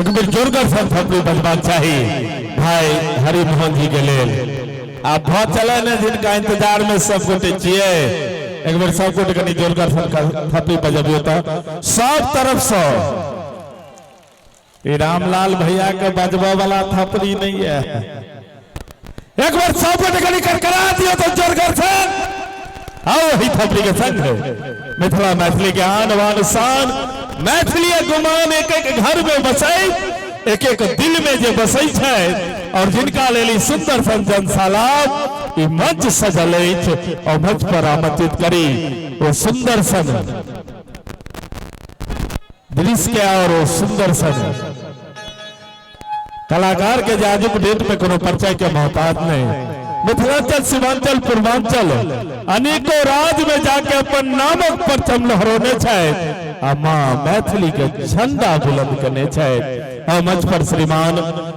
एक बेर जोरगर सन थपड़ी बजबाक चाही भाई हरिमोहन जी के लेल। आ भऽ चले ने जिनका इंतजार में सब गोटे छियै, एक बेर सब गोटे कनि जोरगर सन थपड़ी बजबियौ तऽ सब तरफ से। ई रामलाल भैया के बजबऽ वाला थपड़ी नहीं है। एक बार सब गोटे कनि करकरा दियौ तऽ जोरगर सन। आओ वही थपड़ी के संग है मिथिला मैथिली के आन बान शान, मैथिली गुमान एक एक घर में बसै, एक एक दिल में जे बसै छै, और जिनका लेल ई सुंदर सन जनशाला ई मंच सजल अछि, और मंच पर आमंत्रित करी ओ सुंदर सन दृश्य के और ओ सुंदर सन कलाकार के आजुक डेट में कोनो परिचय के मोहताज नहीं। मिथिलांचल, सीमांचल, पूर्वांचल अनेकों राज्य में जाके अपन नामक परचम लहरौने छथि आ माँ मैथिली के झंडा बुलंद करने छथि। और मंच पर श्रीमान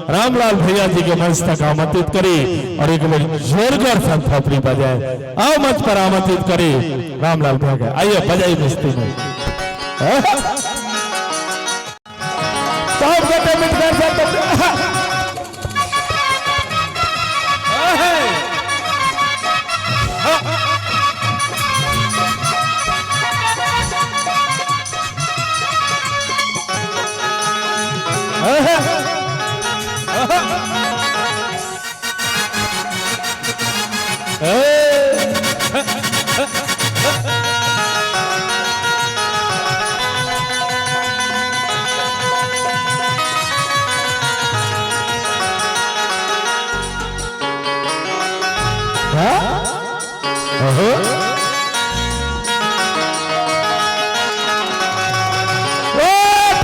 रामलाल भैया जी के मंच तक आमंत्रित करी और एक बेर जोरगर सन थपड़ी बजाए। आओ मंच पर आमंत्रित करी रामलाल भैया के, आइए बजाई मस्ती में। सब गोटे मिटगर से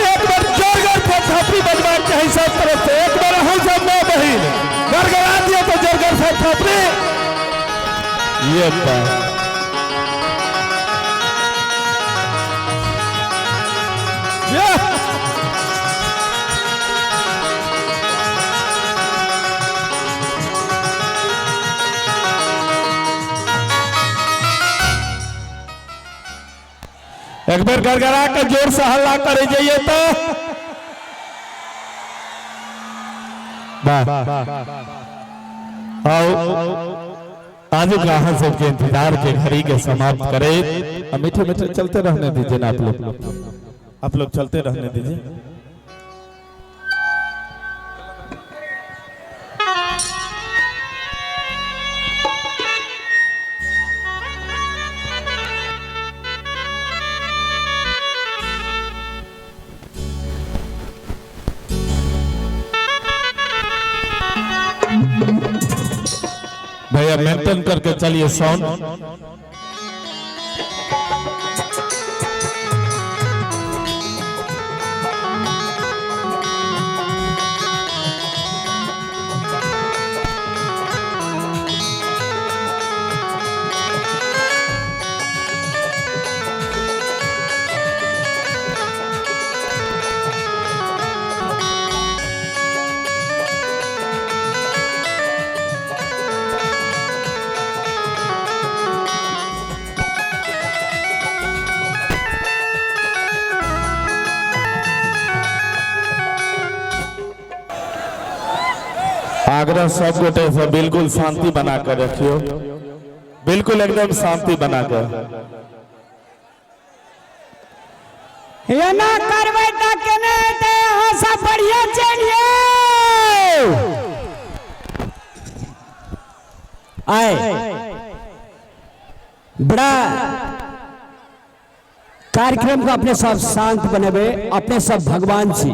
एक बार जोरगर से थापी बजबाक चाही सब तरफ से। एक बार अहूँ सब माँ बहिन गड़गड़ा दियौ तो जोरगर से थापी। ये बात एक बार गड़गड़ा के जोर से हल्ला करे जाइए तो आओ आज अहाँ सबके इंतजार के घड़ी के समाप्त करे। मीठे मीठे चलते रहने दीजिए ना, आप लोग चलते रहने दीजिए। भैया मेंटेन करके चलिए साउंड। आग्रह सब गोटे से बिल्कुल शांति बना कर रखियो, बिल्कुल एकदम शांति बना कर। एना करबै तऽ केने हेतै, अहाँ सब बढ़िया चलियौ। आए बड़ा कार्यक्रम को अपने सब शांत बनेबे, अपने सब भगवान छी,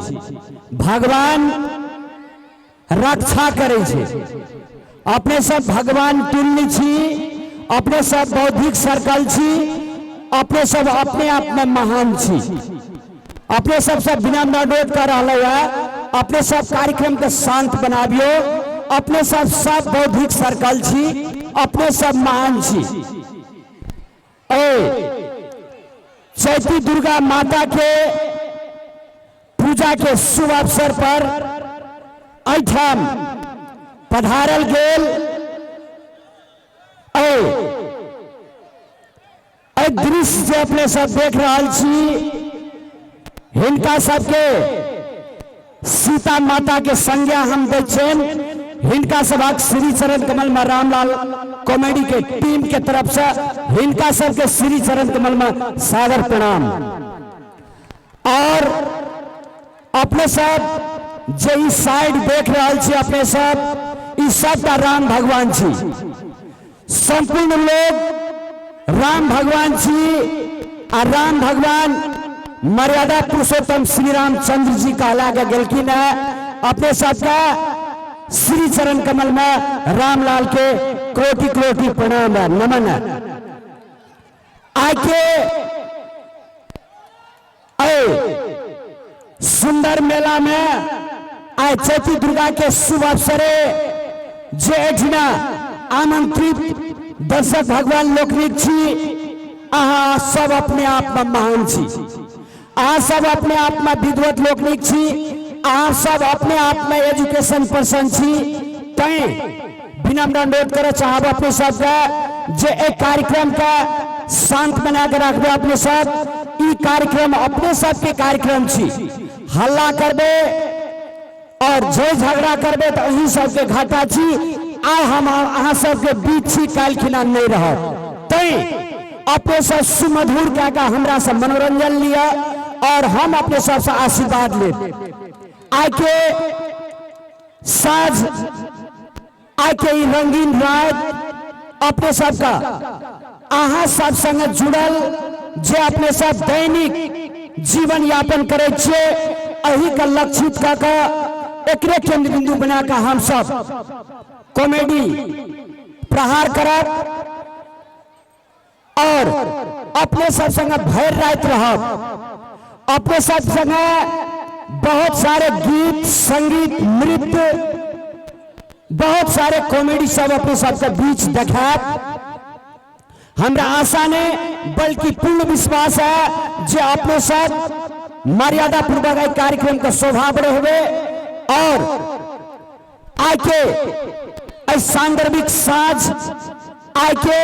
भगवान रक्षा करे छे, अपने सब भगवान तुल्य छी, अपने सब बौद्धिक सर्कल छी, अपने सब अपने आप में महान छी, अपने सब सब बिना अनुरोध कर रहा है, अपने सब कार्यक्रम के शांत बनाबियो, अपने सब सब बौद्धिक सर्कल छी, अपने सब महान छी। ए चैती दुर्गा माता के पूजा के शुभ अवसर पर एहिठाम पधारल गेल एहि दृश्य जे अपने सब देख रहल छी, हिनका सबके सीता माता के संज्ञा हम दै छियनि। हिनका सभक श्री चरण कमल में रामलाल कॉमेडी के टीम के तरफ से हिनका सबके श्री चरण कमल में सादर प्रणाम। और अपने सब जे ई साइड देख रहल छी, अपने सब ई सबटा राम भगवान छी। संपूर्ण लोग राम भगवान छी आ राम भगवान मर्यादा पुरुषोत्तम श्री रामचंद्र जी कहला के गेलखिन है। अपने सबके श्री चरण कमल में रामलाल के कोटि कोटि प्रणाम है, नमन है। आके ऐ सुंदर मेला में आइ चैती दुर्गा के शुभ अवसरे जे एहिठिना आमंत्रित दर्शक भगवान लोकनिक छी, अहाँ सब अपने आप में महान छी, अहाँ सब अपने आप में विद्वत लोकनिक छी, अहाँ सब अपने आप में एजुकेशन पर्सन छी। तैं विनम्र अनुरोध करऽ चाहब अपने सबके जे एक कार्यक्रम के शांत बना के रखबे। अपने सब ई कार्यक्रम अपने सबके कार्यक्रम छी। हल्ला करबे और जे झगड़ा करबे तो अहीं सबके घाटा छी। आइ हम अहाँ सबके बीच छी, काल्हि खिना नहीं रहब। तैं अपने सब सुमधुर कए के हमरा से मनोरंजन लिअ और हम अपने सबसे आशीर्वाद लेब। आइ के साँझ, आइ के ई रंगीन रात अपने सबका अहाँ सब संगे जुड़ल जे अपने सब दैनिक जीवन यापन करै छियै, एही के लक्षित कऽ के एकरे केंद्र बिंदु बना के हम सब कॉमेडी प्रहार करब और अपने सब संगे भरि राति रहब। अपने सब संगे बहुत सारे गीत संगीत नृत्य बहुत सारे कॉमेडी सब अपने सबके बीच देखायब। हमरा आशा नहीं बल्कि पूर्ण विश्वास है जे अपने सब मर्यादा पूर्वक एहि कार्यक्रम के शोभा बढ़ेबे और आके एहि सांदर्भिक साँझ आके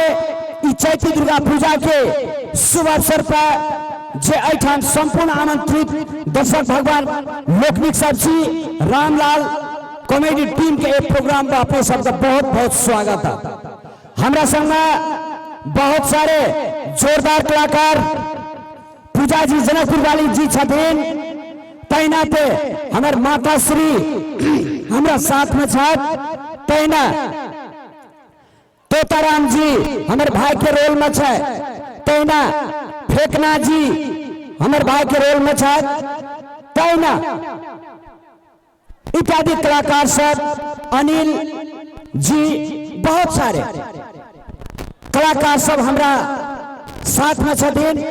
ई चैती दुर्गा पूजा के शुभ अवसर पर जे एहिठाम संपूर्ण आमंत्रित दर्शक भगवान लोकनिक सब छी, रामलाल कॉमेडी टीम के एक प्रोग्राम पर अपने सबका बहुत बहुत स्वागत है। हमरा संग में बहुत सारे जोरदार कलाकार पूजा जी जनकपुर वाली जी छथिन, तहिना ते हमर माता श्री हमरा साथ में छथि, तहिना तोताराम जी हमर भाई के रोल में छै, तहिना फेकना जी हमर भाई के रोल में छथि, तहिना इत्यादि कलाकार सब, अनिल जी, बहुत सारे कलाकार सब हमरा साथ में छथिन।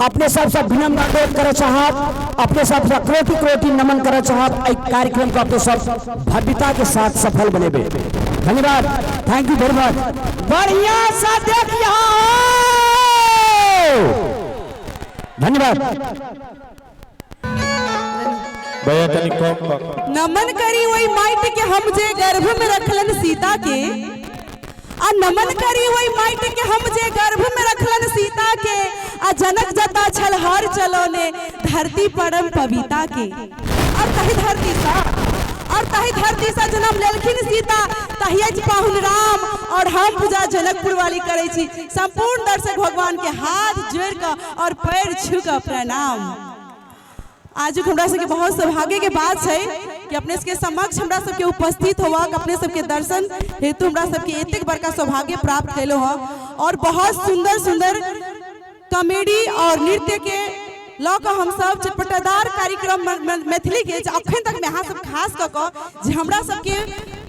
अपने सबसे विनम्र अनुरोध करे चाहब, अपने सबसे कोटि कोटि नमन करे चाहब, एहि कार्यक्रम को अपने सब भव्यता के साथ सफल बनेबे। धन्यवाद, thank you very much. बढ़िया सा देखियो, धन्यवाद। भैया कनी कम कम। नमन करी वही माइट के हम जे गर्भ में रखलन सीता के, आ नमन करी वही माइट के हम जे गर्भ में रखलन सीता के, आ जनक जता छल हर चलौने धरती परम पविता के। और तही धरती सा, और तही धरती सा जन्म लेलखिन सीता, तहिए पाहुन राम और हम पूजा जनकपुर वाली करै छी। संपूर्ण दर्शक भगवान के हाथ जोड़ के और पैर छू के प्रणाम। आज हमरा सबके बहुत सौभाग्य के बात है कि अपने सबके समक्ष हमरा सबके उपस्थित होवा, अपने सबके दर्शन हेतु हमरा सबके एतेक बड़का सौभाग्य प्राप्त कैलो हँ। और बहुत सुंदर सुंदर कॉमेडी और नृत्य के लऽ कऽ हम सब चटपटादार कार्यक्रम मैथिली के अखन तक में अहाँ सब खास कऽ कऽ जे हमरा सबके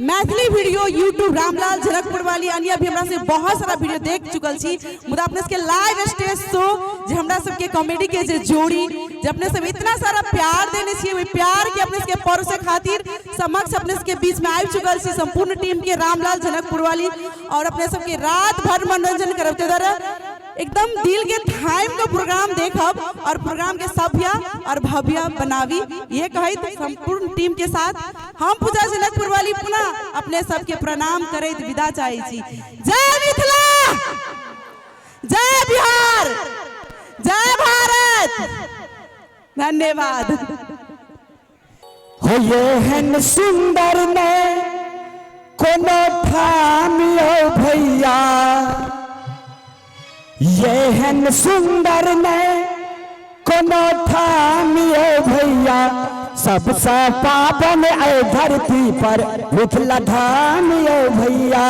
मैथिली वीडियो यूट्यूब रामलाल जनकपुर वाली अन्य भी हमरा सब बहुत सारा वीडियो देख चुकल छी, मुदा अपने सबके लाइव स्टेज शो जे हमरा सबके कॉमेडी के जे जोड़ी जे अपने सब इतना सारा प्यार देने छियै, ओहि प्यार के अपने सबके परोसे खातिर समक्ष अपने सबके बीच में आबि चुकल छी संपूर्ण टीम के रामलाल जनकपुर वाली और अपने सबके रात भर मनोरंजन करब। ताहि दुआरे एकदम दिल के थाम के प्रोग्राम देखब और प्रोग्राम के सभ्य और भव्य बनावी, ये कहैत संपूर्ण टीम के साथ हम पूजा जनकपुर वाली पुनः अपने सबके प्रणाम करैत विदा चाहै छी। जय मिथिला, जय बिहार, जय भारत, धन्यवाद। हो एहन सुंदर ने कोनो ठाम यौ भैया, एहन सुंदर ने कोनो ठाम यौ भैया, सबसँ पावन ऐ धरती पर मिथिला धाम यौ भैया,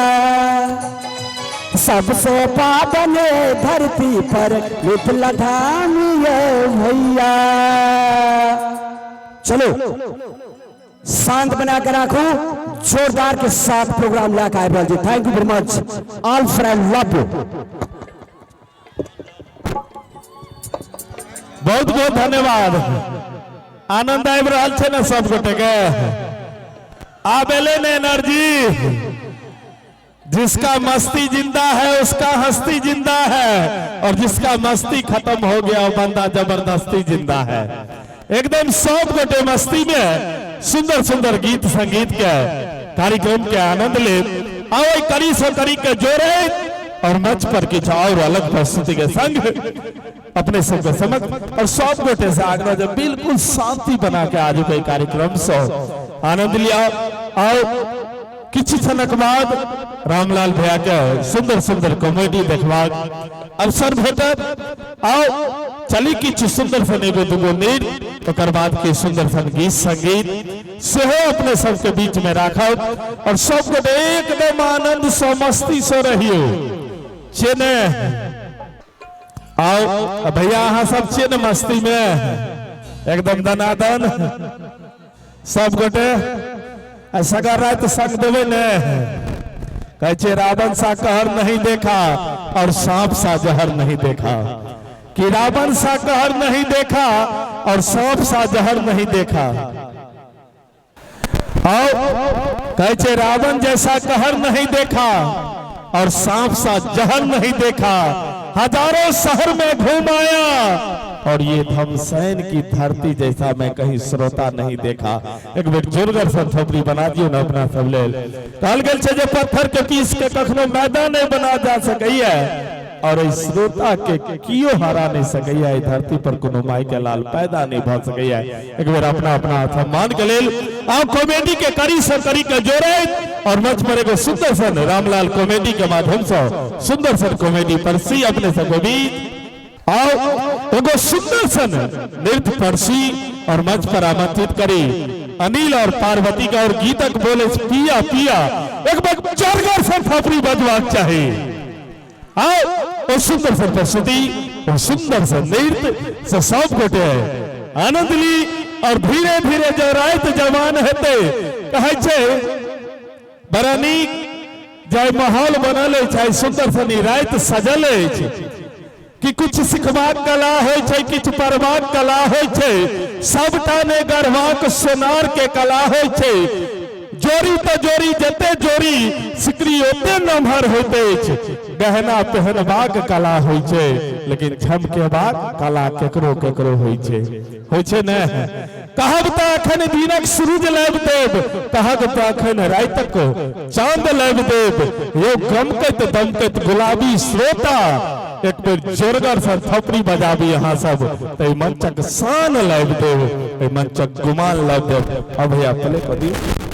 सबसे पावन धरती पर मिथिला धाम यौ भैया। चलो शांत बना के राखू, जोरदार के साथ प्रोग्राम लाके आबि रहल छी। Thank you very much all friend, love you. बहुत बहुत धन्यवाद। आनंद आबि रहल छै ने सब गोटे के? आब एलै ने एनर्जी? जिसका मस्ती जिंदा है उसका हस्ती जिंदा है, और जिसका मस्ती खत्म हो गया वो बंदा जबरदस्ती जिंदा है। एकदम सब गोटे मस्ती में सुंदर सुंदर गीत संगीत के कार्यक्रम के आनंद ले आओ, करी सो करी के जोड़े और मंच पर किछु और अलग प्रस्तुति के संग अपने सबके समक्ष। और सब गोटे से आग्रह जब बिल्कुल शांति बना के आज के कार्यक्रम से आनंद लिया। आओ किछु क्षणक बाद रामलाल भैया के सुंदर सुंदर कॉमेडी देखबाक अवसर भेटत। आओ चली किछु सुंदर सन एगो दूगो नृत्य, ओकर बाद के सुंदर सन गीत संगीत सेहो अपने सबके बीच में राखब और सब गोटे एकदम आनंद से मस्ती से रहियो। चेने आओ भैया, अहाँ सब छियै ने मस्ती में एकदम दनादन सब गोटे? आ सगर राति संग देबै ने? कहै छै रावण सा कहर नहीं देखा और सांप सा जहर नहीं देखा, कि रावण सा कहर नहीं देखा और सांप सा जहर नहीं देखा। आओ कहै छै रावण जैसा कहर नहीं देखा और सांप सा जहर नहीं देखा, हजारों शहर में घूम आया और ये धमसैन की धरती जैसा मैं कहीं श्रोता नहीं देखा। एक बेर जोरगर से थोपड़ी बना दियो ना अपना सब लेल। कहल गेल छै जे पत्थर के पीस के कखनो मैदान नहीं बना जा सकैया और एहि श्रोता के कियो हरा नहीं सकैया, एहि धरती पर कोनो माई के लाल पैदा नहीं भऽ सकैया। एक बेर अपना अपना सम्मान के लेल आओ कॉमेडी के करी से करी के जोड़ैत और मंच पर एगो सुंदर सन रामलाल कॉमेडी के माध्यम से सुंदर सन कॉमेडी परसी अपने सबके बीच। आओ एगो सुंदर सन नृत्य परसी और मंच पर आमंत्रित करी अनिल और पार्वती का और गीतक बोले पिया पिया। एक बार जोरदार सन थपड़ी बजबाक चाही। आओ ओ सुंदर सन प्रस्तुति और सुंदर सन नृत्य से सब गोटे आनंद ली और धीरे धीरे जो रात जवान हेतै, कहै छै बड़ा नीक जाय माहौल बनल अछि, आइ सुंदर सन ई राति सजल अछि कि कुछ सिखबाक कला होइ छै, किछु पढ़बाक कला होइ छै, सबटा ने गढ़बाक सोनार के कला होइ छै। जोड़ी तऽ जोड़ी जते जोड़ी सिकरी ओते नमहर होइत अछि, गहना पहनबाक कला होइ छै लेकिन झमकेबाक कला केकरो केकरो होइ छै, होइ छै ने? कहब तऽ अखन दिनक सूरज लाबि देब, कहब तऽ अखन रातिक चांद लाबि देब। यो गमकैत दमकैत गुलाबी श्रोता एक बेर जोरगर से थपड़ी बजाबी अहाँ सब तऽ मंचक शान लाबि देब, एहि मंचक गुमान लाबि देब। अब भैया प्ले कऽ दियौ।